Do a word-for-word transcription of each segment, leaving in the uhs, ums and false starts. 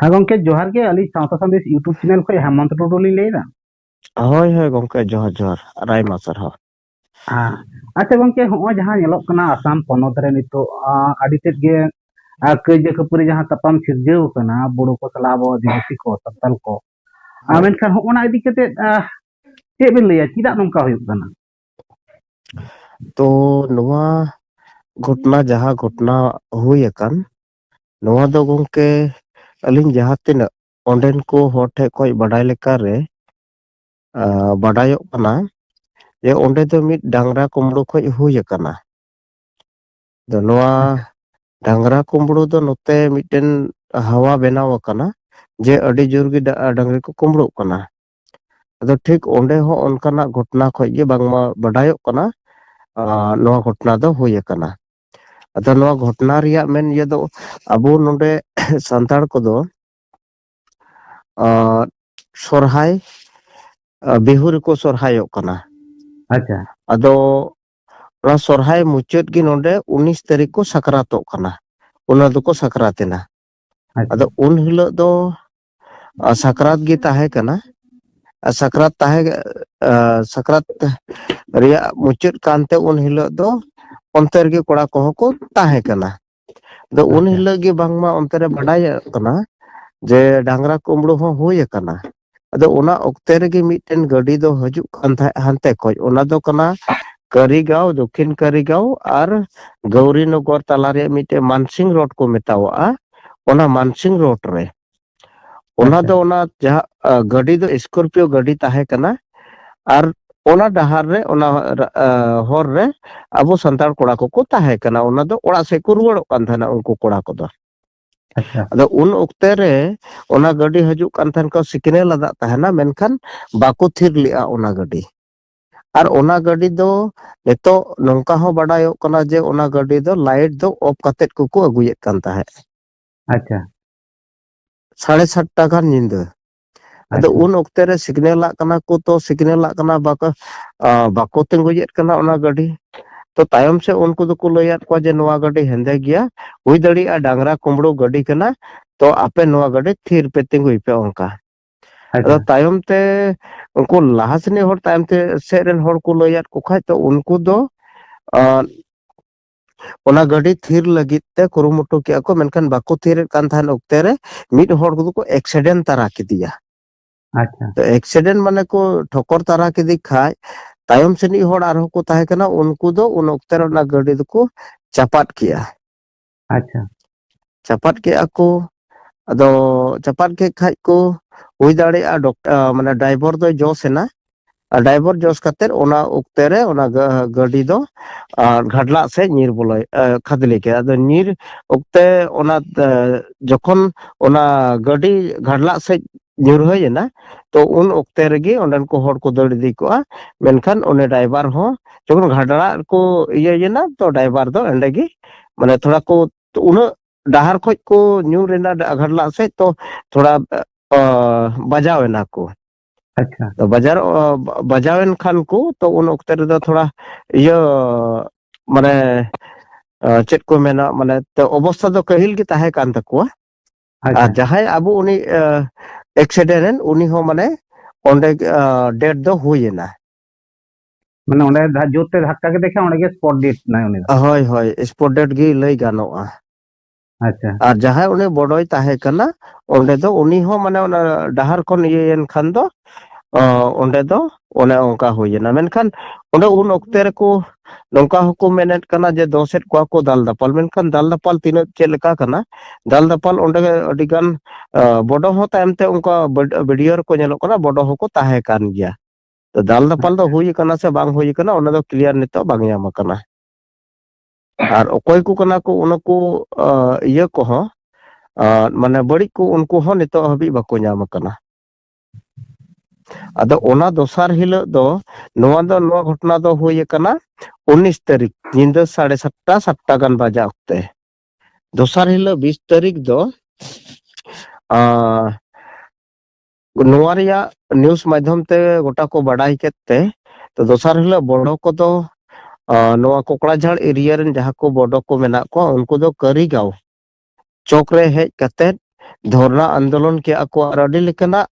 ᱦᱮᱸ ᱜᱚᱝᱠᱮ, ᱡᱚᱦᱟᱨ ᱜᱮ᱾ ᱟᱹᱞᱤᱧ ᱥᱟᱶᱛᱟ ᱥᱟᱸᱫᱮᱥ YouTube ᱪᱮᱱᱮᱞ ᱠᱷᱚᱱ ᱦᱮᱢᱚᱱᱛ ᱴᱩᱰᱩ ᱞᱤᱧ ᱞᱟᱹᱭ ᱮᱫᱟ᱾ ᱦᱳᱭ, ᱦᱳᱭ ᱜᱚᱝᱠᱮ, ᱡᱚᱦᱟᱨ, ᱡᱚᱦᱟᱨ ᱟᱨ ᱟᱭᱢᱟ ᱥᱟᱨᱦᱟᱣ᱾ ᱟᱪᱪᱷᱟ ᱜᱚᱝᱠᱮ, ᱦᱚᱸᱜᱼᱚᱭ ᱡᱟᱦᱟᱸ ᱧᱮᱞᱚᱜ ᱠᱟᱱᱟ ᱟᱥᱟᱢ ᱯᱚᱱᱚᱛ ᱨᱮ ᱱᱤᱛᱚᱜ, ᱟᱸ, ᱟᱹᱰᱤ ᱛᱮᱫ ᱜᱮ, ᱟᱸ, ᱠᱟᱹᱭᱡᱟᱹ ᱠᱷᱟᱹᱯᱟᱹᱨᱤ ᱡᱟᱦᱟᱸ ᱛᱟᱯᱟᱢ ᱥᱤᱨᱡᱟᱹᱣ ᱠᱟᱱᱟ ᱵᱳᱰᱳ ᱠᱚ ᱥᱟᱞᱟᱜ ᱟᱵᱚ ᱟᱹᱫᱤᱵᱟᱹᱥᱤ ᱠᱚ, ᱥᱟᱱᱛᱟᱲ ᱠᱚ, ᱟᱸ, ᱦᱳᱭ᱾ ᱢᱮᱱᱠᱷᱟᱱ ᱦᱚᱸᱜᱼᱚ ᱱᱟ ᱤᱫᱤ ᱠᱟᱛᱮᱫ, ᱟᱸ, ᱪᱮᱫ ᱵᱤᱱ ᱞᱟᱹᱭᱟ, ᱪᱮᱫᱟᱜ ᱱᱚᱝᱠᱟ ᱦᱩᱭᱩᱜ ᱠᱟᱱᱟ? ᱛᱚ ᱱᱚᱣᱟ ᱜᱷᱚᱴᱱᱟ, ᱡᱟᱦᱟᱸ ᱜᱷᱚᱴᱱᱟ ᱦᱩᱭ ᱟᱠᱟᱱ, ᱱᱚᱣᱟ ᱫᱚ ᱜᱚᱝᱠᱮ, ᱟᱹᱞᱤᱧ ᱡᱟᱦᱟᱸ ᱛᱤᱱᱟᱹᱜ ᱚᱸᱰᱮᱱ ᱠᱚ ᱦᱚᱲ ᱴᱷᱮᱱ ᱠᱷᱚᱱ ᱵᱟᱰᱟᱭ ᱞᱮᱠᱟᱨᱮ, ᱟ, ᱵᱟᱰᱟᱭᱚᱜ ᱠᱟᱱᱟ ᱡᱮ ᱚᱸᱰᱮ ᱫᱚ ᱢᱤᱫ ᱰᱟᱝᱨᱟ ᱠᱩᱢᱵᱽᱲᱩ ᱠᱷᱚᱱ ᱦᱩᱭ ᱟᱠᱟᱱᱟ᱾ ᱟᱫᱚ ᱱᱚᱣᱟ ᱟᱪᱪᱷᱟ᱾ ᱰᱟᱝᱨᱟ ᱠᱩᱢᱵᱽᱲᱩ ᱫᱚ ᱱᱚᱛᱮ ᱢᱤᱫᱴᱮᱱ ᱦᱟᱣᱟ ᱵᱮᱱᱟᱣ ᱟᱠᱟᱱᱟ ᱡᱮ ᱟᱹᱰᱤ ᱡᱳᱨ ᱜᱮ ᱰᱟ-, ᱰᱟᱝᱨᱤ ᱠᱚ ᱠᱩᱢᱵᱽᱲᱩᱜ ᱠᱟᱱᱟ᱾ ᱟᱫᱚ ᱴᱷᱤᱠ ᱚᱸᱰᱮ ᱦᱚᱸ ᱚᱱᱠᱟᱱᱟᱜ ᱜᱷᱚᱴᱱᱟ ᱠᱷᱚᱱ ᱜᱮ ᱵᱟᱝᱢᱟ ᱵᱟᱰᱟᱭᱚᱜ ᱠᱟᱱᱟ, ᱟ, ᱱᱚᱣᱟ ᱜᱷᱚᱴᱱᱟ ᱫᱚ ᱦᱩᱭ ᱟᱠᱟᱱᱟ᱾ ᱟᱫᱚ ᱱᱚᱣᱟ ᱜᱷᱚᱴᱱᱟ ᱨᱮᱭᱟᱜ ᱢᱮᱱ ᱤᱭᱟᱹ ᱫᱚ, ᱟᱵᱚ ᱱᱚᱰᱮ ᱥᱟᱱᱛᱟᱲ ᱠᱚᱫᱚ, ᱟ, ᱥᱚᱨᱦᱟᱭ, ᱟ, ᱵᱤᱦᱩ ᱨᱮᱠᱚ ᱥᱚᱨᱦᱟᱭᱚᱜ ᱠᱟᱱᱟ᱾ ᱟᱪᱪᱷᱟ᱾ ᱟᱫᱚ ᱚᱱᱟ ᱥᱚᱨᱦᱟᱭ ᱢᱩᱪᱟᱹᱫ ᱜᱮ ᱱᱚᱰᱮ ᱩᱱᱤᱥ ᱛᱟᱹᱨᱤᱠᱷ ᱠᱚ ᱥᱟᱠᱨᱟᱛᱚᱜ ᱠᱟᱱᱟ, ᱚᱱᱟ ᱫᱚᱠᱚ ᱥᱟᱠᱨᱟᱛ ᱮᱱᱟ᱾ ᱟᱪᱪᱷᱟ᱾ ᱟᱫᱚ ᱩᱱ ᱦᱤᱞᱳᱜ ᱫᱚ, ᱟ, ᱥᱟᱠᱨᱟᱛ ᱜᱮ ᱛᱟᱦᱮᱸ ᱠᱟᱱᱟ᱾ ᱟᱨ ᱥᱟᱠᱨᱟᱛ ᱛᱟᱦᱮᱸ, ᱟ, ᱥᱟᱠᱨᱟᱛ ᱨᱮᱭᱟᱜ ᱢᱩᱪᱟᱹᱫ ᱠᱟᱱᱛᱮ ᱩᱱ ᱦᱤᱞᱳᱜ ᱫᱚ ᱚᱱᱛᱮ ᱨᱮᱜᱮ ᱠᱚᱲᱟ ᱠᱚᱦᱚᱸ ᱠᱚ ᱛᱟᱦᱮᱸ ᱠᱟᱱᱟ᱾ ᱟᱫᱚ ᱩᱱ ᱟᱪᱪᱷᱟ᱾ ᱦᱤᱞᱳᱜ ᱜᱮ ᱵᱟᱝᱢᱟ ᱚᱱᱛᱮ ᱨᱮ ᱵᱟᱰᱟᱭᱚᱜ ᱠᱟᱱᱟ ᱡᱮ ᱰᱟᱝᱨᱟ ᱠᱩᱢᱵᱽᱲᱩ ᱦᱚᱸ ᱦᱩᱭ ᱟᱠᱟᱱᱟ᱾ ᱟᱫᱚ ᱚᱱᱟ ᱚᱠᱛᱮ ᱨᱮᱜᱮ ᱢᱤᱫᱴᱮᱱ ᱜᱟᱹᱰᱤ ᱫᱚ ᱦᱤᱡᱩᱜ ᱠᱟᱱ ᱛᱟᱦᱮᱸᱫ ᱦᱟᱱᱛᱮ ᱠᱷᱚᱡ, ᱚᱱᱟ ᱫᱚ ᱠᱟᱱᱟ ᱠᱟᱹᱨᱤᱜᱟᱸᱣ, ᱫᱚᱠᱠᱷᱤᱱ ᱠᱟᱹᱨᱤᱜᱟᱸᱣ ᱟᱨ ᱜᱟᱣᱨᱤᱱᱚᱜᱚᱨ ᱛᱟᱞᱟ ᱨᱮᱭᱟᱜ ᱢᱤᱫᱴᱮᱱ ᱢᱟᱱᱥᱤᱝ ᱨᱳᱰ ᱠᱚ ᱢᱮᱛᱟᱣᱟᱜᱼᱟ, ᱚᱱᱟ ᱢᱟᱱᱥᱤᱝ ᱨᱳᱰ ᱨᱮ᱾ ᱚᱱᱟ ᱟᱪᱪᱷᱟ᱾ ᱫᱚ ᱚᱱᱟ ᱡᱟᱦᱟᱸ, ᱟ, ᱜᱟᱹᱰᱤ ᱫᱚ ᱥᱠᱚᱨᱯᱤᱭᱳ ᱜᱟᱹᱰᱤ ᱛᱟᱦᱮᱸ ᱠᱟᱱᱟ, ᱟᱨ ᱚᱱᱟ ᱰᱟᱦᱟᱨ ᱨᱮ, ᱚᱱᱟ, ᱟ, ᱦᱚᱨ ᱨᱮ ᱟᱵᱚ ᱥᱟᱱᱛᱟᱲ ᱠᱚᱲᱟ ᱠᱚᱠᱚ ᱛᱟᱦᱮᱸ ᱠᱟᱱᱟ᱾ ᱚᱱᱟ ᱫᱚ ᱚᱲᱟᱜ ᱥᱮᱫ ᱠᱚ ᱨᱩᱣᱟᱹᱲᱚᱜ ᱠᱟᱱ ᱛᱟᱦᱮᱱᱟ ᱩᱱᱠᱩ ᱠᱚᱲᱟ ᱠᱚᱫᱚ᱾ ᱟᱪᱪᱷᱟ᱾ ᱟᱫᱚ ᱩᱱ ᱚᱠᱛᱮ ᱨᱮ ᱚᱱᱟ ᱜᱟᱹᱰᱤ ᱦᱤᱡᱩᱜ ᱠᱟᱱ ᱛᱟᱦᱮᱱ ᱠᱚ, ᱥᱤᱜᱽᱱᱮᱞ ᱟᱫᱟᱜ ᱛᱟᱦᱮᱱᱟ, ᱢᱮᱱᱠᱷᱟᱱ ᱵᱟᱠᱚ ᱛᱷᱤᱨ ᱞᱮᱜᱼᱟ ᱚᱱᱟ ᱜᱟᱹᱰᱤ᱾ ᱟᱨ ᱚᱱᱟ ᱜᱟᱹᱰᱤ ᱫᱚ ᱱᱤᱛᱚᱜ ᱱᱚᱝᱠᱟ ᱦᱚᱸ ᱵᱟᱰᱟᱭᱚᱜ ᱠᱟᱱᱟ ᱡᱮ ᱚᱱᱟ ᱜᱟᱹᱰᱤ ᱫᱚ ᱞᱟᱭᱤᱴ ᱫᱚ ᱚᱯᱷ ᱠᱟᱛᱮᱫ ᱠᱚᱠᱚ ᱟᱹᱜᱩᱭᱮᱫ ᱠᱟᱱ ᱛᱟᱦᱮᱸᱫ᱾ ᱟᱪᱪᱷᱟ᱾ ᱥᱟᱲᱮ ᱥᱟᱛᱴᱟ ᱜᱟᱱ ᱧᱤᱫᱟᱹ᱾ ᱟᱫᱚ ᱟᱪᱪᱷᱟ᱾ ᱩᱱ ᱚᱠᱛᱮ ᱨᱮ ᱥᱤᱜᱽᱱᱮᱞᱟᱜ ᱠᱟᱱᱟ ᱠᱚ, ᱛᱚ ᱥᱤᱜᱽᱱᱮᱞᱟᱜ ᱠᱟᱱᱟ, ᱵᱟᱠᱚ, ᱟ, ᱵᱟᱠᱚ ᱛᱤᱸᱜᱩᱭᱮᱫ ᱠᱟᱱᱟ ᱚᱱᱟ ᱜᱟᱹᱰᱤ᱾ ᱛᱚ ᱛᱟᱭᱚᱢ ᱥᱮᱫ ᱩᱱᱠᱩ ᱫᱚᱠᱚ ᱞᱟᱹᱭᱟᱫ ᱠᱚᱣᱟ ᱡᱮ ᱱᱚᱣᱟ ᱜᱟᱹᱰᱤ ᱦᱮᱸᱫᱮ ᱜᱮᱭᱟ, ᱦᱩᱭ ᱫᱟᱲᱮᱭᱟᱜᱼᱟ ᱰᱟᱝᱨᱟ ᱠᱩᱢᱵᱽᱲᱩ ᱜᱟᱹᱰᱤ ᱠᱟᱱᱟ, ᱛᱚ ᱟᱯᱮ ᱱᱚᱣᱟ ᱜᱟᱹᱰᱤ ᱛᱷᱤᱨ ᱯᱮ, ᱛᱤᱸᱜᱩᱭ ᱯᱮ, ᱚᱱᱠᱟ᱾ ᱟᱫᱚ ᱟᱪᱪᱷᱟ᱾ ᱛᱟᱭᱚᱢ ᱛᱮ ᱩᱱᱠᱩ ᱞᱟᱦᱟ ᱥᱮᱱᱤᱡ ᱦᱚᱲ ᱛᱟᱭᱚᱢ ᱛᱮ ᱥᱮᱫ ᱨᱮᱱ ᱦᱚᱲ ᱠᱚ ᱞᱟᱹᱭᱟᱫ ᱠᱚ ᱠᱷᱟᱡ, ᱛᱚ ᱩᱱᱠᱩ ᱫᱚ, ᱟᱸ, ᱚᱱᱟ ᱜᱟᱹᱰᱤ ᱛᱷᱤᱨ ᱞᱟᱹᱜᱤᱫ ᱛᱮ ᱠᱩᱨᱩᱢᱩᱴᱩ ᱠᱮᱜᱼᱟ ᱠᱚ, ᱢᱮᱱᱠᱷᱟᱱ ᱵᱟᱠᱚ ᱛᱷᱤᱨᱮᱫ ᱠᱟᱱ ᱛᱟᱦᱮᱱ ᱚᱠᱛᱮ ᱨᱮ ᱢᱤᱫ ᱦᱚᱲ ᱠᱚᱫᱚ ᱠᱚ accident ᱛᱟᱨᱟ ᱠᱮᱫᱮᱭᱟ᱾ ᱟᱪᱪᱷᱟ᱾ ᱛᱚ accident ᱢᱟᱱᱮ ᱠᱚ ᱴᱷᱚᱠᱚᱨ ᱛᱟᱨᱟ ᱠᱮᱫᱮ ᱠᱷᱟᱡ, ᱛᱟᱭᱚᱢ ᱥᱮᱱᱤᱡ ᱦᱚᱲ ᱟᱨᱦᱚᱸ ᱠᱚ ᱛᱟᱦᱮᱸ ᱠᱟᱱᱟ, ᱩᱱᱠᱩ ᱫᱚ ᱩᱱ ᱚᱠᱛᱮ ᱨᱮ ᱚᱱᱟ ᱜᱟᱹᱰᱤ ᱫᱚᱠᱚ ᱪᱟᱯᱟᱫ ᱠᱮᱜᱼᱟ᱾ ᱟᱪᱪᱷᱟ᱾ ᱪᱟᱯᱟᱫ ᱠᱮᱜᱼᱟ ᱠᱚ᱾ ᱟᱫᱚ ᱪᱟᱯᱟᱫ ᱠᱮᱫ ᱠᱷᱟᱡ ᱠᱚ, ᱦᱩᱭ ᱫᱟᱲᱮᱭᱟᱜᱼᱟ ᱰᱚᱠ-, ᱟ, ᱢᱟᱱᱮ driver ᱫᱚᱭ ᱡᱚᱥ ᱮᱱᱟ᱾ ᱟᱨ driver ᱡᱚᱥ ᱠᱟᱛᱮᱫ ᱚᱱᱟ ᱚᱠᱛᱮ ᱨᱮ ᱚᱱᱟ ᱜᱟ-, ᱜᱟᱹᱰᱤ ᱫᱚ, ᱟ, ᱜᱷᱟᱰᱞᱟᱜ ᱥᱮᱫ ᱧᱤᱨ ᱵᱚᱞᱚᱭ, ᱟ, ᱠᱷᱟᱫᱽᱞᱮ ᱠᱮᱫᱟ᱾ ᱟᱫᱚ ᱧᱤᱨ ᱚᱠᱛᱮ ᱚᱱᱟ, ᱟ, ᱡᱚᱠᱷᱚᱱ ᱚᱱᱟ ᱜᱟᱹᱰᱤ ᱜᱷᱟᱰᱞᱟᱜ ᱥᱮᱫ ᱧᱩᱨᱦᱟᱹᱭᱮᱱᱟ, ᱛᱚ ᱩᱱ ᱚᱠᱛᱮ ᱨᱮᱜᱮ ᱚᱸᱰᱮᱱ ᱠᱚ ᱦᱚᱲ ᱠᱚ ᱫᱟᱹᱲ ᱤᱫᱤ ᱠᱚᱜᱼᱟ᱾ ᱢᱮᱱᱠᱷᱟᱱ ᱚᱱᱮ driver ᱦᱚᱸ ᱡᱚᱠᱷᱚᱱ ᱜᱷᱟᱰᱞᱟᱜ ᱨᱮᱠᱚ ᱤᱭᱟᱹᱭᱮᱱᱟ, ᱛᱚ driver ᱫᱚ ᱚᱸᱰᱮ ᱜᱮ, ᱢᱟᱱᱮ ᱛᱷᱚᱲᱟ ᱠᱚ, ᱩᱱᱟᱹᱜ ᱰᱟᱦᱟᱨ ᱠᱷᱚᱡ ᱠᱚ ᱧᱩᱨ ᱮᱱᱟ ᱰᱟ-, ᱜᱷᱟᱰᱞᱟᱜ ᱥᱮᱫ, ᱛᱚ ᱛᱷᱚᱲᱟ, ᱟ, ᱵᱟᱡᱟᱣ ᱮᱱᱟ ᱠᱚ᱾ ᱟᱪᱪᱷᱟ᱾ ᱛᱚ ᱵᱟᱡᱟᱨ, ᱟ, ᱵᱟᱡᱟᱣ ᱮᱱ ᱠᱷᱟᱱ ᱠᱚ, ᱛᱚ ᱩᱱ ᱚᱠᱛᱮ ᱨᱮᱫᱚ ᱛᱷᱚᱲᱟ ᱤᱭᱟᱹ, ᱢᱟᱱᱮ, ᱟ, ᱪᱮᱫ ᱠᱚ ᱢᱮᱱᱟ, ᱢᱟᱱᱮ ᱛᱚ ᱚᱵᱚᱥᱛᱷᱟ ᱫᱚ ᱠᱟᱹᱦᱤᱞ ᱜᱮ ᱛᱟᱦᱮᱸ ᱠᱟᱱ ᱛᱟᱠᱚᱣᱟ᱾ ᱟᱪᱪᱷᱟ᱾ ᱟᱨ ᱡᱟᱦᱟᱸᱭ ᱟᱵᱚ ᱩᱱᱤ, ᱟ, accident ᱮᱱ, ᱩᱱᱤ ᱦᱚᱸ ᱢᱟᱱᱮ ᱚᱸᱰᱮ ᱜᱮ, ᱟ, dead ᱫᱚ ᱦᱩᱭ ᱮᱱᱟ᱾ ᱢᱟᱱᱮ ᱚᱸᱰᱮ ᱫᱷᱟ-, ᱡᱳᱨ ᱛᱮ ᱫᱷᱟᱠᱠᱟ ᱠᱮᱫᱮ ᱠᱷᱟᱱ ᱚᱸᱰᱮ ᱜᱮ spot dead ᱱᱟᱭ ᱩᱱᱤ ᱫᱚ᱾ ᱦᱳᱭ, ᱦᱳᱭ, spot dead ᱜᱮ ᱞᱟᱹᱭ ᱜᱟᱱᱚᱜᱼᱟ᱾ ᱟᱪᱪᱷᱟ᱾ ᱟᱨ ᱡᱟᱦᱟᱸᱭ ᱩᱱᱤ ᱵᱚᱰᱚᱭ ᱛᱟᱦᱮᱸ ᱠᱟᱱᱟ, ᱚᱸᱰᱮ ᱫᱚ ᱩᱱᱤ ᱦᱚᱸ ᱢᱟᱱᱮ ᱚᱱᱟ ᱰᱟᱦᱟᱨ ᱠᱷᱚᱱ ᱤᱭᱟᱹᱭᱮᱱ ᱠᱷᱟᱱ ᱫᱚ, ᱚ, ᱚᱸᱰᱮ ᱫᱚ ᱚᱱᱮ ᱚᱱᱠᱟ ᱦᱩᱭᱮᱱᱟ᱾ ᱢᱮᱱᱠᱷᱟᱱ ᱚᱸᱰᱮ ᱩᱱ ᱚᱠᱛᱮ ᱨᱮᱠᱚ ᱱᱚᱝᱠᱟ ᱦᱚᱸᱠᱚ ᱢᱮᱱᱮᱫ ᱠᱟᱱᱟ ᱡᱮ ᱫᱚᱥᱮᱫ ᱠᱚᱣᱟ ᱠᱚ ᱫᱟᱞ ᱫᱟᱯᱟᱞ, ᱢᱮᱱᱠᱷᱟᱱ ᱫᱟᱞ ᱫᱟᱯᱟᱞ ᱛᱤᱱᱟᱹᱜ ᱪᱮᱫ ᱞᱮᱠᱟ ᱠᱟᱱᱟ? ᱫᱟᱞ ᱫᱟᱯᱟᱞ ᱚᱸᱰᱮ ᱟᱹᱰᱤ ᱜᱟᱱ, ᱟ, ᱵᱚᱰᱚ ᱦᱚᱸ ᱛᱟᱭᱚᱢ ᱛᱮ ᱚᱱᱠᱟ ᱵᱤᱰ-, video ᱨᱮᱠᱚ ᱧᱮᱞᱚᱜ ᱠᱟᱱᱟ, ᱵᱚᱰᱚ ᱦᱚᱸᱠᱚ ᱛᱟᱦᱮᱸ ᱠᱟᱱ ᱜᱮᱭᱟ᱾ ᱛᱚ ᱫᱟᱞ ᱫᱟᱯᱟᱞ ᱫᱚ ᱦᱩᱭ ᱟᱠᱟᱱᱟ ᱥᱮ ᱵᱟᱝ ᱦᱩᱭ ᱟᱠᱟᱱᱟ, ᱚᱱᱟ ᱫᱚ clear ᱱᱤᱛᱚᱜ ᱵᱟᱝ ᱧᱟᱢ ᱟᱠᱟᱱᱟ᱾ ᱟᱨ ᱚᱠᱚᱭ ᱠᱚ ᱠᱟᱱᱟ ᱠᱚ, ᱚᱱᱟ ᱠᱚ, ᱟ, ᱤᱭᱟᱹ ᱠᱚᱦᱚᱸ, ᱟ, ᱢᱟᱱᱮ ᱵᱟᱹᱲᱤᱡ ᱠᱚ, ᱩᱱᱠᱩ ᱦᱚᱸ ᱱᱤᱛᱚᱜ ᱦᱟᱹᱵᱤᱡ ᱵᱟᱠᱚ ᱧᱟᱢ ᱟᱠᱟᱱᱟ᱾ ᱟᱫᱚ ᱚᱱᱟ ᱫᱚᱥᱟᱨ ᱦᱤᱞᱳᱜ ᱫᱚ ᱱᱚᱣᱟ ᱫᱚ, ᱱᱚᱣᱟ ᱜᱷᱚᱴᱚᱱᱟ ᱫᱚ ᱦᱩᱭ ᱟᱠᱟᱱᱟ ᱩᱱᱤᱥ ᱛᱟᱹᱨᱤᱠᱷ ᱧᱤᱫᱟᱹ ᱥᱟᱲᱮ ᱥᱟᱛᱴᱟ, ᱥᱟᱛᱴᱟ ᱜᱟᱱ ᱵᱟᱡᱟ ᱚᱠᱛᱮ᱾ ᱫᱚᱥᱟᱨ ᱦᱤᱞᱳᱜ ᱵᱤᱥ ᱛᱟᱹᱨᱤᱠᱷ ᱫᱚ, ᱟ, ᱱᱚᱣᱟ ᱨᱮᱭᱟᱜ news ᱢᱟᱫᱽᱫᱷᱚᱢ ᱛᱮ ᱜᱚᱴᱟ ᱠᱚ ᱵᱟᱰᱟᱭ ᱠᱮᱫ ᱛᱮ, ᱛᱚ ᱫᱚᱥᱟᱨ ᱦᱤᱞᱳᱜ ᱵᱚᱰᱚ ᱠᱚᱫᱚ, ᱟ, ᱱᱚᱣᱟ ᱠᱚᱠᱲᱟᱡᱷᱟᱲ area ᱨᱮᱱ ᱡᱟᱦᱟᱸ ᱠᱚ ᱵᱚᱰᱚ ᱠᱚ ᱢᱮᱱᱟᱜ ᱠᱚᱣᱟ, ᱩᱱᱠᱩ ᱫᱚ ᱠᱟᱹᱨᱤᱜᱟᱸᱣ ᱪᱚᱠ ᱨᱮ ᱦᱮᱡ ᱠᱟᱛᱮᱫ ᱫᱷᱚᱨᱱᱟ ᱟᱱᱫᱳᱞᱚᱱ ᱠᱮᱜᱼᱟ ᱠᱚ ᱟᱨ ᱟᱹᱰᱤ ᱞᱮᱠᱟᱱᱟᱜ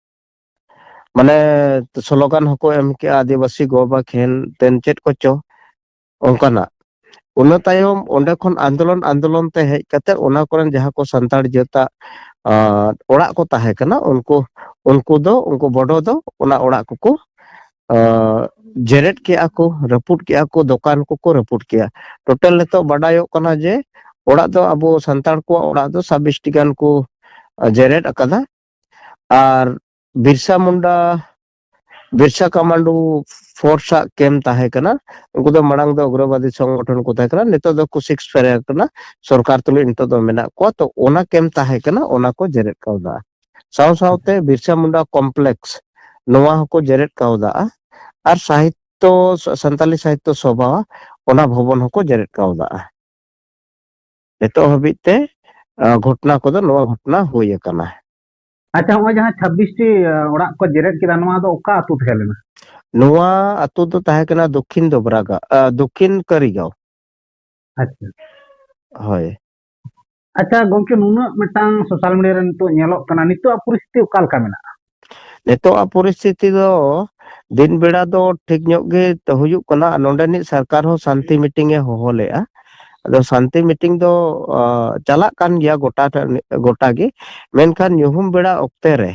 ᱢᱟᱱᱮ ᱥᱞᱳᱜᱟᱱ ᱦᱚᱸᱠᱚ ᱮᱢ ᱠᱮᱜᱼᱟ, "ᱟᱹᱫᱤᱵᱟᱹᱥᱤ ᱜᱚ ᱵᱟᱵᱟ ᱠᱷᱮᱱ ᱛᱮᱱ" ᱪᱮᱫ ᱠᱚᱪᱚ ᱚᱱᱠᱟᱱᱟᱜ᱾ ᱚᱱᱟ ᱛᱟᱭᱚᱢ ᱚᱸᱰᱮ ᱠᱷᱚᱱ ᱟᱱᱫᱳᱞᱚᱱ ᱟᱱᱫᱳᱞᱚᱱ ᱛᱮ ᱦᱮᱡ ᱠᱟᱛᱮ ᱚᱱᱟ ᱠᱚᱨᱮᱱ ᱡᱟᱦᱟᱸ ᱠᱚ ᱥᱟᱱᱛᱟᱲ ᱡᱟᱹᱛᱟᱜ, ᱟᱸ, ᱚᱲᱟᱜ ᱠᱚ ᱛᱟᱦᱮᱸ ᱠᱟᱱᱟ, ᱩᱱᱠᱩ, ᱩᱱᱠᱩ ᱫᱚ, ᱩᱱᱠᱩ ᱵᱚᱰᱚ ᱫᱚ ᱚᱱᱟ ᱚᱲᱟᱜ ᱠᱚᱠᱚ, ᱟᱸ, ᱡᱮᱨᱮᱫ ᱠᱮᱜᱼᱟ ᱠᱚ, ᱨᱟᱹᱯᱩᱫ ᱠᱮᱜᱼᱟ ᱠᱚ, ᱫᱚᱠᱟᱱ ᱠᱚᱠᱚ ᱨᱟᱹᱯᱩᱫ ᱠᱮᱜᱼᱟ᱾ ᱴᱳᱴᱟᱞ ᱱᱤᱛᱚᱜ ᱵᱟᱰᱟᱭᱚᱜ ᱠᱟᱱᱟ ᱡᱮ ᱚᱲᱟᱜ ᱫᱚ ᱟᱵᱚ ᱥᱟᱱᱛᱟᱲ ᱠᱚᱣᱟᱜ ᱚᱲᱟᱜ ᱫᱚ ᱪᱷᱟᱵᱵᱤᱥ ᱴᱤ ᱜᱟᱱ ᱠᱚ, ᱟᱸ, ᱡᱮᱨᱮᱫ ᱟᱠᱟᱫᱟ᱾ ᱟᱨ ᱵᱤᱨᱥᱟ ᱢᱩᱱᱰᱟ, ᱵᱤᱨᱥᱟ ᱠᱟᱢᱟᱱᱰᱩ ᱯᱷᱳᱨᱥ ᱟᱜ ᱠᱮᱢᱯ ᱛᱟᱦᱮᱸ ᱠᱟᱱᱟ᱾ ᱩᱱᱠᱩ ᱫᱚ ᱢᱟᱲᱟᱝ ᱫᱚ ᱩᱜᱨᱚᱵᱟᱫᱤ ᱥᱚᱝᱜᱚᱴᱷᱚᱱ ᱠᱚ ᱛᱟᱦᱮᱸ ᱠᱟᱱᱟ, ᱱᱤᱛᱚᱜ ᱫᱚ ᱠᱚ ᱥᱤᱠᱥ ᱯᱷᱮᱨᱮ ᱠᱟᱱᱟ, ᱥᱚᱨᱠᱟᱨ ᱛᱩᱞᱩᱡ ᱱᱤᱛᱚᱜ ᱫᱚ ᱢᱮᱱᱟᱜ ᱠᱚᱣᱟ᱾ ᱛᱚ ᱚᱱᱟ ᱠᱮᱢᱯ ᱛᱟᱦᱮᱸ ᱠᱟᱱᱟ, ᱚᱱᱟ ᱠᱚ ᱡᱮᱨᱮᱫ ᱠᱟᱣᱫᱟ᱾ ᱥᱟᱶ ᱥᱟᱶᱛᱮ ᱵᱤᱨᱥᱟ ᱢᱩᱱᱰᱟ ᱠᱚᱢᱯᱞᱮᱠᱥ, ᱱᱚᱣᱟ ᱦᱚᱸᱠᱚ ᱡᱮᱨᱮᱫ ᱠᱟᱣᱫᱟ᱾ ᱟᱨ ᱥᱟᱦᱤᱛᱛᱚ, ᱥᱟᱱᱛᱟᱞᱤ ᱥᱟᱦᱤᱛᱛᱚ ᱥᱚᱵᱷᱟ, ᱚᱱᱟ ᱵᱷᱚᱵᱚᱱ ᱦᱚᱸᱠᱚ ᱡᱮᱨᱮᱫ ᱠᱟᱣᱫᱟ᱾ ᱱᱤᱛᱚᱜ ᱦᱟᱹᱵᱤᱡ ᱛᱮ, ᱟ, ᱜᱷᱚᱴᱱᱟ ᱠᱚᱫᱚ ᱱᱚᱣᱟ ᱜᱷᱚᱴᱱᱟ ᱦᱩᱭ ᱟᱠᱟᱱᱟ᱾ ᱟᱪᱪᱷᱟ, ᱱᱚᱜᱼᱚᱭ ᱡᱟᱦᱟᱸ ᱪᱷᱟᱵᱵᱤᱥ ᱴᱤ, ᱟ, ᱚᱲᱟᱜ ᱠᱚ ᱡᱮᱨᱮᱫ ᱠᱮᱫᱟ, ᱱᱚᱣᱟ ᱫᱚ ᱚᱠᱟ ᱟᱹᱛᱩ ᱛᱟᱦᱮᱸ ᱞᱮᱱᱟ? ᱱᱚᱣᱟ ᱟᱹᱛᱩ ᱫᱚ ᱛᱟᱦᱮᱸ ᱠᱟᱱᱟ ᱫᱚᱠᱠᱷᱤᱱ ᱫᱚᱵᱨᱟᱜᱟ, ᱟ, ᱫᱚᱠᱠᱷᱤᱱ ᱠᱟᱹᱨᱤᱜᱟᱸᱣ᱾ ᱟᱪᱪᱷᱟ᱾ ᱦᱳᱭ᱾ ᱟᱪᱪᱷᱟ ᱜᱚᱝᱠᱮ, ᱱᱩᱱᱟᱹᱜ ᱢᱤᱫᱴᱟᱝ ᱥᱳᱥᱟᱞ ᱢᱤᱰᱤᱭᱟ ᱨᱮ ᱱᱤᱛᱚᱜ ᱧᱮᱞᱚᱜ ᱠᱟᱱᱟ, ᱱᱤᱛᱚᱜ ᱟᱜ ᱯᱚᱨᱤᱥᱛᱷᱤᱛᱤ ᱚᱠᱟ ᱞᱮᱠᱟ ᱢᱮᱱᱟᱜᱼᱟ? ᱱᱤᱛᱚᱜ ᱟᱜ ᱯᱚᱨᱤᱥᱛᱷᱤᱛᱤ ᱫᱚ ᱫᱤᱱ ᱵᱮᱲᱟ ᱫᱚ ᱴᱷᱤᱠ ᱧᱚᱜ ᱜᱮ ᱦᱩᱭᱩᱜ ᱠᱟᱱᱟ᱾ ᱟᱨ ᱱᱚᱰᱮᱱᱤᱡ ᱥᱚᱨᱠᱟᱨ ᱦᱚᱸ ᱥᱟᱱᱛᱤ ᱢᱤᱴᱤᱝ ᱮ ᱦᱚᱦᱚ ᱞᱮᱜᱼᱟ᱾ ᱟᱫᱚ ᱥᱟᱱᱛᱤ ᱢᱤᱴᱤᱝ ᱫᱚ, ᱟ, ᱪᱟᱞᱟᱜ ᱠᱟᱱ ᱜᱮᱭᱟ ᱜᱚᱴᱟ ᱴᱷᱮᱱ, ᱜᱚᱴᱟ ᱜᱮ᱾ ᱢᱮᱱᱠᱷᱟᱱ ᱧᱩᱦᱩᱢ ᱵᱮᱲᱟ ᱚᱠᱛᱮ ᱨᱮ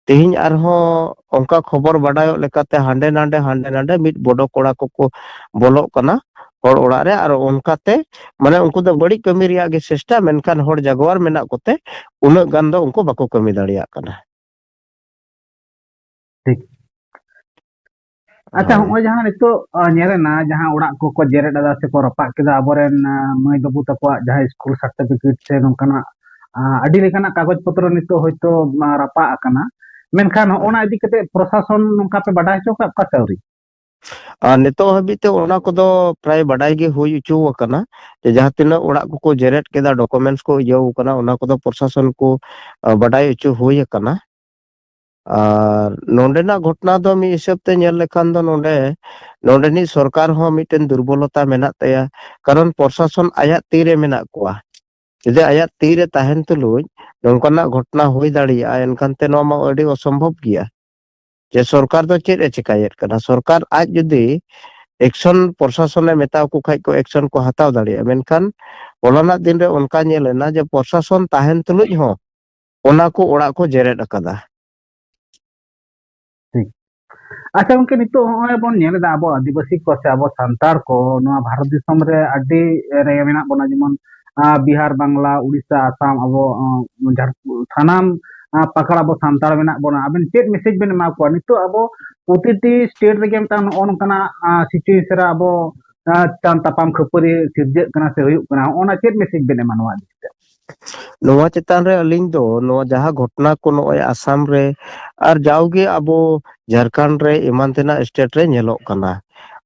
ᱛᱮᱦᱮᱧ ᱟᱨᱦᱚᱸ ᱚᱱᱠᱟ ᱠᱷᱚᱵᱚᱨ ᱵᱟᱰᱟᱭᱚᱜ ᱞᱮᱠᱟᱛᱮ ᱦᱟᱸᱰᱮ ᱱᱟᱰᱮ, ᱦᱟᱸᱰᱮ ᱱᱟᱰᱮ ᱢᱤᱫ ᱵᱚᱰᱚ ᱠᱚᱲᱟ ᱠᱚᱠᱚ ᱵᱚᱞᱚᱜ ᱠᱟᱱᱟ ᱦᱚᱲ ᱚᱲᱟᱜ ᱨᱮ᱾ ᱟᱨ ᱚᱱᱠᱟᱛᱮ ᱢᱟᱱᱮ ᱩᱱᱠᱩ ᱫᱚ ᱵᱟᱹᱲᱤᱡ ᱠᱟᱹᱢᱤ ᱨᱮᱭᱟᱜ ᱜᱮ ᱪᱮᱥᱴᱟ, ᱢᱮᱱᱠᱷᱟᱱ ᱦᱚᱲ ᱡᱟᱜᱣᱟᱨ ᱢᱮᱱᱟᱜ ᱠᱚᱛᱮ ᱩᱱᱟᱹᱜ ᱜᱟᱱ ᱫᱚ ᱩᱱᱠᱩ ᱵᱟᱠᱚ ᱠᱟᱹᱢᱤ ᱫᱟᱲᱮᱭᱟᱜ ᱠᱟᱱᱟ᱾ ᱴᱷᱤᱠ᱾ ᱟᱪᱪᱷᱟ, ᱦᱳᱭ᱾ ᱦᱚᱸᱜᱼᱚᱭ ᱡᱟᱦᱟᱸ ᱱᱤᱛᱚᱜ, ᱟ, ᱧᱮᱞᱮᱱᱟ, ᱡᱟᱦᱟᱸ ᱚᱲᱟᱜ ᱠᱚᱠᱚ ᱡᱮᱨᱮᱫ ᱮᱫᱟ ᱥᱮᱠᱚ ᱨᱟᱯᱟᱜ ᱠᱮᱫᱟ, ᱟᱵᱚᱨᱮᱱ, ᱟ, ᱢᱟᱹᱭ ᱵᱟᱹᱵᱩ ᱛᱟᱠᱚᱣᱟᱜ ᱡᱟᱦᱟᱸ ᱥᱠᱩᱞ ᱥᱟᱨᱴᱤᱯᱷᱤᱠᱮᱴ ᱥᱮ ᱱᱚᱝᱠᱟᱱᱟᱜ, ᱟ, ᱟᱹᱰᱤ ᱞᱮᱠᱟᱱᱟᱜ ᱠᱟᱜᱚᱡᱽ ᱯᱚᱛᱨᱚ ᱱᱤᱛᱚᱜ ᱦᱚᱭᱛᱳ, ᱟ, ᱨᱟᱯᱟᱜ ᱟᱠᱟᱱᱟ, ᱢᱮᱱᱠᱷᱟᱱ ᱦᱚᱸᱜᱼᱚ ᱱᱟ ᱤᱫᱤ ᱠᱟᱛᱮ ᱯᱨᱚᱥᱟᱥᱚᱱ ᱱᱚᱝᱠᱟ ᱯᱮ ᱵᱟᱰᱟᱭ ᱦᱚᱪᱚ ᱠᱟᱜ ᱠᱚᱣᱟ ᱥᱮ ᱟᱹᱣᱨᱤ? ᱟᱨ ᱱᱤᱛᱚᱜ ᱦᱟᱹᱵᱤᱡ ᱛᱮ ᱚᱱᱟ ᱠᱚᱫᱚ ᱯᱨᱟᱭ ᱵᱟᱰᱟᱭ ᱜᱮ ᱦᱩᱭ ᱦᱚᱪᱚ ᱟᱠᱟᱱᱟ, ᱡᱮ ᱡᱟᱦᱟᱸ ᱛᱤᱱᱟᱹᱜ ᱚᱲᱟᱜ ᱠᱚᱠᱚ ᱡᱮᱨᱮᱫ ᱠᱮᱫᱟ, ᱰᱚᱠᱩᱢᱮᱱᱴᱥ ᱠᱚ ᱤᱭᱟᱹᱣ ᱟᱠᱟᱱᱟ, ᱚᱱᱟ ᱠᱚᱫᱚ ᱯᱨᱚᱥᱟᱥᱚᱱ ᱠᱚ, ᱟ, ᱵᱟᱰᱟᱭ ᱦᱚᱪᱚ ᱦᱩᱭ ᱟᱠᱟᱱᱟ᱾ ᱟᱨ ᱱᱚᱰᱮᱱᱟᱜ ᱜᱷᱚᱴᱱᱟ ᱫᱚ ᱢᱤᱫ ᱦᱤᱥᱟᱹᱵ ᱛᱮ ᱧᱮᱞ ᱞᱮᱠᱷᱟᱱ ᱫᱚ ᱱᱚᱰᱮ, ᱱᱚᱰᱮᱱᱤᱡ ᱥᱚᱨᱠᱟᱨ ᱦᱚᱸ ᱢᱤᱫᱴᱮᱱ ᱫᱩᱨᱵᱚᱞᱚᱛᱟ ᱢᱮᱱᱟᱜ ᱛᱟᱭᱟ, ᱠᱟᱨᱚᱱ ᱯᱨᱚᱥᱟᱥᱚᱱ ᱟᱭᱟᱜ ᱛᱤᱨᱮ ᱢᱮᱱᱟᱜ ᱠᱚᱣᱟ᱾ ᱡᱩᱫᱤ ᱟᱭᱟᱜ ᱛᱤᱨᱮ ᱛᱟᱦᱮᱱ ᱛᱩᱞᱩᱡ ᱱᱚᱝᱠᱟᱱᱟᱜ ᱜᱷᱚᱴᱚᱱᱟ ᱦᱩᱭ ᱫᱟᱲᱮᱭᱟᱜᱼᱟ, ᱮᱱᱠᱷᱟᱱ ᱛᱮ ᱱᱚᱣᱟ ᱢᱟ ᱟᱹᱰᱤ ᱚᱥᱚᱢᱵᱷᱚᱵ ᱜᱮᱭᱟ᱾ ᱡᱮ ᱥᱚᱨᱠᱟᱨ ᱫᱚ ᱪᱮᱫ ᱮ ᱪᱮᱠᱟᱭᱮᱫ ᱠᱟᱱᱟ? ᱥᱚᱨᱠᱟᱨ ᱟᱡ ᱡᱩᱫᱤ ᱮᱠᱥᱚᱱ ᱯᱨᱚᱥᱟᱥᱚᱱ ᱮ ᱢᱮᱛᱟ ᱠᱚ ᱠᱷᱟᱡ ᱠᱚ ᱮᱠᱥᱚᱱ ᱠᱚ ᱦᱟᱛᱟᱣ ᱫᱟᱲᱮᱭᱟᱜᱼᱟ, ᱢᱮᱱᱠᱷᱟᱱ ᱦᱚᱞᱟᱱᱟᱜ ᱫᱤᱱ ᱨᱮ ᱚᱱᱠᱟ ᱧᱮᱞ ᱮᱱᱟ ᱡᱮ ᱯᱨᱚᱥᱟᱥᱚᱱ ᱛᱟᱦᱮᱱ ᱛᱩᱞᱩᱡ ᱦᱚᱸ ᱚᱱᱟ ᱠᱚ ᱚᱲᱟᱜ ᱠᱚ ᱡᱮᱨᱮᱫ ᱟᱠᱟᱫᱟ᱾ ᱴᱷᱤᱠ᱾ ᱟᱪᱪᱷᱟ ᱜᱚᱝᱠᱮ, ᱱᱤᱛᱚᱜ ᱦᱚᱸᱜᱼᱚᱭ ᱵᱚᱱ ᱧᱮᱞ ᱮᱫᱟ ᱟᱵᱚ ᱟᱹᱫᱤᱵᱟᱹᱥᱤ ᱠᱚ ᱥᱮ ᱟᱵᱚ ᱥᱟᱱᱛᱟᱲ ᱠᱚ ᱱᱚᱣᱟ ᱵᱷᱟᱨᱚᱛ ᱫᱤᱥᱚᱢ ᱨᱮ ᱟᱹᱰᱤ ᱨᱮ ᱢᱮᱱᱟᱜ ᱵᱚᱱᱟ, ᱡᱮᱢᱚᱱ ᱟᱸ, ᱵᱤᱦᱟᱨ, ᱵᱟᱝᱞᱟ, ᱩᱲᱤᱥᱥᱟ, ᱟᱥᱟᱢ, ᱟᱵᱚ ᱟᱸ, ᱡᱷᱟᱲ- ᱥᱟᱱᱟᱢ ᱟᱸ, ᱯᱟᱠᱟᱲ ᱟᱵᱚ ᱥᱟᱱᱛᱟᱲ ᱢᱮᱱᱟᱜ ᱵᱚᱱᱟ᱾ ᱟᱵᱮᱱ ᱪᱮᱫ ᱢᱮᱥᱮᱡᱽ ᱵᱮᱱ ᱮᱢᱟ ᱠᱚᱣᱟ? ᱱᱤᱛᱚᱜ ᱟᱵᱚ ᱯᱨᱚᱛᱤᱴᱤ ᱥᱴᱮᱴ ᱨᱮᱜᱮ ᱢᱤᱫᱴᱟᱝ ᱱᱚᱜᱼᱚ ᱱᱚᱝᱠᱟᱱᱟᱜ ᱥᱤᱪᱩᱭᱮᱥᱚᱱ ᱨᱮ ᱟᱵᱚ ᱟᱸ, ᱪᱟᱱ ᱛᱟᱯᱟᱢ ᱠᱷᱟᱹᱯᱟᱹᱨᱤ ᱥᱤᱨᱡᱟᱹᱜ ᱠᱟᱱᱟ ᱥᱮ ᱦᱩᱭᱩᱜ ᱠᱟᱱᱟ, ᱦᱚᱸᱜᱼᱚ ᱱᱟ ᱪᱮᱫ ᱢᱮᱥᱮᱡᱽ ᱵᱮᱱ ᱮᱢᱟ ᱱᱚᱣᱟ ᱤᱫᱤ ᱠᱟᱛᱮ? ᱱᱚᱣᱟ ᱪᱮᱛᱟᱱ ᱨᱮ ᱟᱹᱞᱤᱧ ᱫᱚ ᱱᱚᱣᱟ ᱡᱟᱦᱟᱸ ᱜᱷᱚᱴᱚᱱᱟ ᱠᱚ ᱱᱚᱜᱼᱚᱭ ᱟᱥᱟᱢ ᱨᱮ ᱟᱨ ᱡᱟᱣᱜᱮ ᱟᱵᱚ ᱡᱷᱟᱲᱠᱷᱚᱸᱰ ᱨᱮ ᱮᱢᱟᱱ ᱛᱮᱱᱟᱜ ᱥᱴᱮᱴ ᱨᱮ ᱧᱮᱞᱚᱜ ᱠᱟᱱᱟ᱾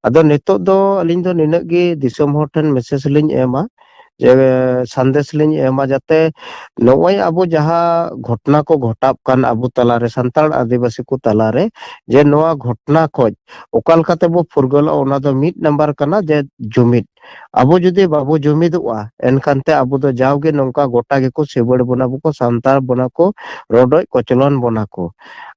ᱟᱫᱚ ᱱᱤᱛᱚᱜ ᱫᱚ ᱟᱹᱞᱤᱧ ᱫᱚ ᱱᱤᱱᱟᱹᱜ ᱜᱮ ᱫᱤᱥᱚᱢ ᱦᱚᱲ ᱴᱷᱮᱱ ᱢᱮᱥᱮᱡᱽ ᱞᱤᱧ ᱮᱢᱟ, ᱡᱮ ᱥᱟᱸᱫᱮᱥ ᱞᱤᱧ ᱮᱢᱟ, ᱡᱟᱛᱮ ᱱᱚᱜᱼᱚᱭ ᱟᱵᱚ ᱡᱟᱦᱟᱸ ᱜᱷᱚᱴᱚᱱᱟ ᱠᱚ ᱜᱷᱚᱴᱟᱜ ᱠᱟᱱ ᱟᱵᱚ ᱛᱟᱞᱟᱨᱮ, ᱥᱟᱱᱛᱟᱲ ᱟᱹᱫᱤᱵᱟᱹᱥᱤ ᱠᱚ ᱛᱟᱞᱟᱨᱮ, ᱡᱮ ᱱᱚᱣᱟ ᱜᱷᱚᱴᱚᱱᱟ ᱠᱷᱚᱡ ᱚᱠᱟ ᱞᱮᱠᱟ ᱛᱮᱵᱚ ᱯᱷᱩᱨᱜᱟᱹᱞᱚᱜᱼᱟ, ᱚᱱᱟ ᱫᱚ ᱢᱤᱫ ᱱᱟᱢᱵᱟᱨ ᱠᱟᱱᱟ ᱡᱮ ᱡᱩᱢᱤᱫ᱾ ᱟᱵᱚ ᱡᱩᱫᱤ ᱵᱟᱵᱚ ᱡᱩᱢᱤᱫᱚᱜᱼᱟ, ᱮᱱᱠᱷᱟᱱ ᱛᱮ ᱟᱵᱚ ᱫᱚ ᱡᱟᱣᱜᱮ ᱱᱚᱝᱠᱟ ᱜᱚᱴᱟ ᱜᱮᱠᱚ ᱥᱤᱵᱟᱹᱲ ᱵᱚᱱᱟ, ᱵᱚᱠᱚ ᱥᱟᱱᱛᱟᱲ ᱵᱚᱱᱟ ᱠᱚ, ᱨᱚᱰᱚᱡ ᱠᱚᱪᱞᱚᱱ ᱵᱚᱱᱟ ᱠᱚ᱾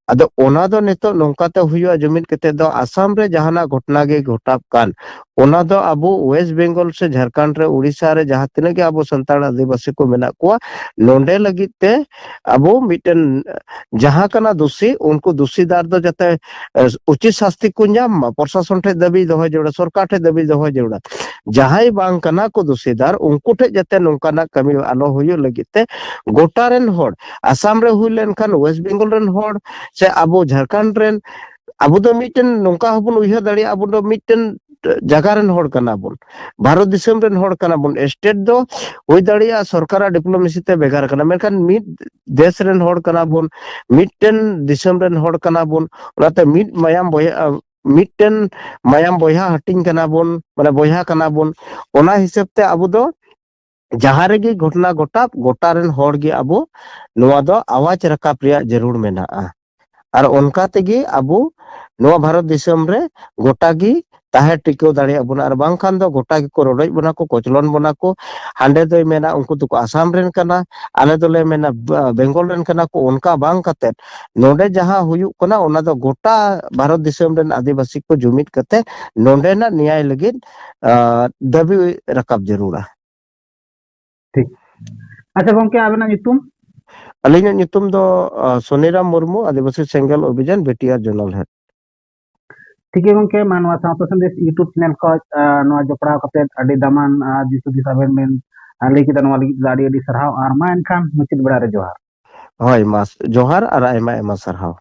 ᱟᱫᱚ ᱚᱱᱟ ᱫᱚ ᱱᱤᱛᱚᱜ ᱱᱚᱝᱠᱟ ᱛᱮ ᱦᱩᱭᱩᱜᱼᱟ, ᱡᱩᱢᱤᱫ ᱠᱟᱛᱮ ᱫᱚ ᱟᱥᱟᱢ ᱨᱮ ᱡᱟᱦᱟᱱᱟᱜ ᱜᱷᱚᱴᱚᱱᱟ ᱜᱮ ᱜᱷᱚᱴᱟᱜ ᱠᱟᱱ, ᱚᱱᱟ ᱫᱚ ᱟᱵᱚ ᱳᱭᱮᱥᱴ ᱵᱮᱝᱜᱚᱞ ᱥᱮ ᱡᱷᱟᱲᱠᱷᱚᱸᱰ ᱨᱮ, ᱩᱲᱤᱥᱥᱟ ᱨᱮ ᱡᱟᱦᱟᱸ ᱛᱤᱱᱟᱹᱜ ᱜᱮ ᱟᱵᱚ ᱥᱟᱱᱛᱟᱲ ᱟᱹᱫᱤᱵᱟᱹᱥᱤ ᱠᱚ ᱢᱮᱱᱟᱜ ᱠᱚᱣᱟ, ᱱᱚᱰᱮ ᱞᱟᱹᱜᱤᱫ ᱛᱮ ᱟᱵᱚ ᱢᱤᱫᱴᱮᱱ ᱡᱟᱦᱟᱸ ᱠᱟᱱᱟ ᱫᱩᱥᱤ, ᱩᱱᱠᱩ ᱫᱩᱥᱤᱫᱟᱨ ᱫᱚ ᱡᱟᱛᱮ, ᱮ, ᱩᱪᱤᱛ ᱥᱟᱥᱛᱤ ᱠᱚ ᱧᱟᱢ ᱢᱟ, ᱯᱨᱚᱥᱟᱥᱚᱱ ᱴᱷᱮᱡ ᱫᱟᱹᱵᱤ ᱫᱚᱦᱚᱭ ᱡᱟᱹᱨᱩᱲᱟ, ᱥᱚᱨᱠᱟᱨ ᱴᱷᱮᱡ ᱫᱟᱹᱵᱤ ᱫᱚᱦᱚᱭ ᱡᱟᱹᱨᱩᱲᱟ᱾ ᱡᱟᱦᱟᱸᱭ ᱵᱟᱝ ᱠᱟᱱᱟ ᱠᱚ ᱫᱩᱥᱤᱫᱟᱨ, ᱩᱱᱠᱩ ᱴᱷᱮᱡ ᱡᱟᱛᱮ ᱱᱚᱝᱠᱟᱱᱟᱜ ᱠᱟᱹᱢᱤ ᱟᱞᱚ ᱦᱩᱭᱩᱜ ᱞᱟᱹᱜᱤᱫ ᱛᱮ ᱜᱚᱴᱟ ᱨᱮᱱ ᱦᱚᱲ, ᱟᱥᱟᱢ ᱨᱮ ᱦᱩᱭ ᱞᱮᱱᱠᱷᱟᱱ, ᱳᱭᱮᱥᱴ ᱵᱮᱝᱜᱚᱞ ᱨᱮᱱ ᱦᱚᱲ, ᱥᱮ ᱟᱵᱚ ᱡᱷᱟᱲᱠᱷᱚᱸᱰ ᱨᱮᱱ, ᱟᱵᱚ ᱫᱚ ᱢᱤᱫᱴᱮᱱ ᱱᱚᱝᱠᱟ ᱦᱚᱸᱵᱚᱱ ᱩᱭᱦᱟᱹᱨ ᱫᱟᱲᱮᱭᱟᱜᱼᱟ, ᱟᱵᱚ ᱫᱚ ᱢᱤᱫᱴᱮᱱ ᱡᱟᱭᱜᱟ ᱨᱮᱱ ᱦᱚᱲ ᱠᱟᱱᱟ ᱵᱚᱱ, ᱵᱷᱟᱨᱚᱛ ᱫᱤᱥᱚᱢ ᱨᱮᱱ ᱦᱚᱲ ᱠᱟᱱᱟ ᱵᱚᱱ᱾ ᱥᱴᱮᱴ ᱫᱚ ᱦᱩᱭ ᱫᱟᱲᱮᱭᱟᱜᱼᱟ ᱥᱚᱨᱠᱟᱨᱟᱜ ᱰᱤᱯᱞᱳᱢᱮᱥᱤ ᱛᱮ ᱵᱷᱮᱜᱟᱨ ᱠᱟᱱᱟ, ᱢᱮᱱᱠᱷᱟᱱ ᱢᱤᱫ ᱫᱮᱥ ᱨᱮᱱ ᱦᱚᱲ ᱠᱟᱱᱟ ᱵᱚᱱ, ᱢᱤᱫᱴᱮᱱ ᱫᱤᱥᱚᱢ ᱨᱮᱱ ᱦᱚᱲ ᱠᱟᱱᱟ ᱵᱚᱱ, ᱚᱱᱟᱛᱮ ᱢᱤᱫ ᱢᱟᱭᱟᱢ ᱵᱚᱭᱦᱟ, ᱢᱤᱫᱴᱮᱱ ᱢᱟᱭᱟᱢ ᱵᱚᱭᱦᱟ ᱦᱟᱹᱴᱤᱧ ᱠᱟᱱᱟ ᱵᱚᱱ, ᱢᱟᱱᱮ ᱵᱚᱭᱦᱟ ᱠᱟᱱᱟ ᱵᱚᱱ᱾ ᱚᱱᱟ ᱦᱤᱥᱟᱹᱵ ᱛᱮ ᱟᱵᱚ ᱫᱚ ᱡᱟᱦᱟᱸ ᱨᱮᱜᱮ ᱜᱷᱚᱴᱚᱱᱟ ᱜᱷᱚᱴᱟᱜ, ᱜᱚᱴᱟ ᱨᱮᱱ ᱦᱚᱲ ᱜᱮ ᱟᱵᱚ ᱱᱚᱣᱟ ᱫᱚ ᱟᱣᱟᱡ ᱨᱟᱠᱟᱵ ᱨᱮᱭᱟᱜ ᱡᱟᱹᱨᱩᱲ ᱢᱮᱱᱟᱜᱼᱟ᱾ ᱟᱨ ᱚᱱᱠᱟ ᱛᱮᱜᱮ ᱟᱵᱚ ᱱᱚᱣᱟ ᱵᱷᱟᱨᱚᱛ ᱫᱤᱥᱚᱢ ᱨᱮ ᱜᱚᱴᱟ ᱜᱮ ᱛᱟᱦᱮᱸ ᱴᱤᱠᱟᱹᱣ ᱫᱟᱲᱮᱭᱟᱜ ᱵᱚᱱᱟ, ᱟᱨ ᱵᱟᱝᱠᱷᱟᱱ ᱫᱚ ᱜᱚᱴᱟ ᱜᱮᱠᱚ ᱨᱚᱰᱚᱡ ᱵᱚᱱᱟ ᱠᱚ, ᱠᱚᱪᱞᱚᱱ ᱵᱚᱱᱟ ᱠᱚ᱾ ᱦᱟᱸᱰᱮ ᱫᱚᱭ ᱢᱮᱱᱟ ᱩᱱᱠᱩ ᱫᱚᱠᱚ ᱟᱥᱟᱢ ᱨᱮᱱ ᱠᱟᱱᱟ, ᱟᱞᱮ ᱫᱚᱞᱮ ᱢᱮᱱᱟ ᱵ-, ᱵᱮᱝᱜᱚᱞ ᱨᱮᱱ ᱠᱟᱱᱟ ᱠᱚ, ᱚᱱᱠᱟ ᱵᱟᱝ ᱠᱟᱛᱮ ᱱᱚᱰᱮ ᱡᱟᱦᱟᱸ ᱦᱩᱭᱩᱜ ᱠᱟᱱᱟ ᱚᱱᱟ ᱫᱚ ᱜᱚᱴᱟ ᱵᱷᱟᱨᱚᱛ ᱫᱤᱥᱚᱢ ᱨᱮᱱ ᱟᱹᱫᱤᱵᱟᱹᱥᱤ ᱠᱚ ᱡᱩᱢᱤᱫ ᱠᱟᱛᱮ ᱱᱚᱰᱮᱱᱟᱜ ᱱᱮᱭᱟᱭ ᱞᱟᱹᱜᱤᱫ, ᱟ, ᱫᱟᱹᱵᱤ ᱨᱟᱠᱟᱵ ᱡᱟᱹᱨᱩᱲᱟ᱾ ᱴᱷᱤᱠ᱾ ᱟᱪᱪᱷᱟ ᱜᱚᱝᱠᱮ, ᱟᱵᱮᱱᱟᱜ ᱧᱩᱛᱩᱢ? ᱟᱹᱞᱤᱧᱟᱜ ᱧᱩᱛᱩᱢ ᱫᱚ, ᱟ, ᱥᱚᱱᱤᱨᱟᱢ ᱢᱩᱨᱢᱩ, ᱟᱹᱫᱤᱵᱟᱹᱥᱤ ᱥᱮᱸᱜᱮᱞ ᱚᱵᱷᱤᱡᱟᱱ, ᱵᱤᱴᱤᱟᱨ ᱡᱳᱱᱟᱞ ᱦᱮᱰ᱾ ᱴᱷᱤᱠ ᱜᱮᱭᱟ ᱜᱚᱝᱠᱮ, ᱢᱟ ᱱᱚᱣᱟ ᱥᱟᱶᱛᱟ ᱥᱟᱸᱫᱮᱥ YouTube ᱪᱮᱱᱮᱞ ᱠᱷᱚᱱ, ᱟ, ᱱᱚᱣᱟ ᱡᱚᱯᱲᱟᱣ ᱠᱟᱛᱮ ᱟᱹᱰᱤ ᱫᱟᱢᱟᱱ, ᱟ, ᱫᱤᱥ ᱦᱩᱫᱤᱥ ᱟᱵᱮᱱ ᱵᱮᱱ, ᱟ, ᱞᱟᱹᱭ ᱠᱮᱫᱟ, ᱱᱚᱣᱟ ᱞᱟᱹᱜᱤᱫ ᱫᱚ ᱟᱹᱰᱤ ᱟᱹᱰᱤ ᱥᱟᱨᱦᱟᱣ᱾ ᱟᱨ ᱢᱟ ᱮᱱᱠᱷᱟᱱ ᱢᱩᱪᱟᱹᱫ ᱵᱮᱲᱟ ᱨᱮ ᱡᱚᱦᱟᱨ᱾ ᱦᱳᱭ, ᱢᱟ ᱡᱚᱦᱟᱨ ᱟᱨ ᱟᱭᱢᱟ ᱟᱭᱢᱟ ᱥᱟᱨᱦᱟᱣ᱾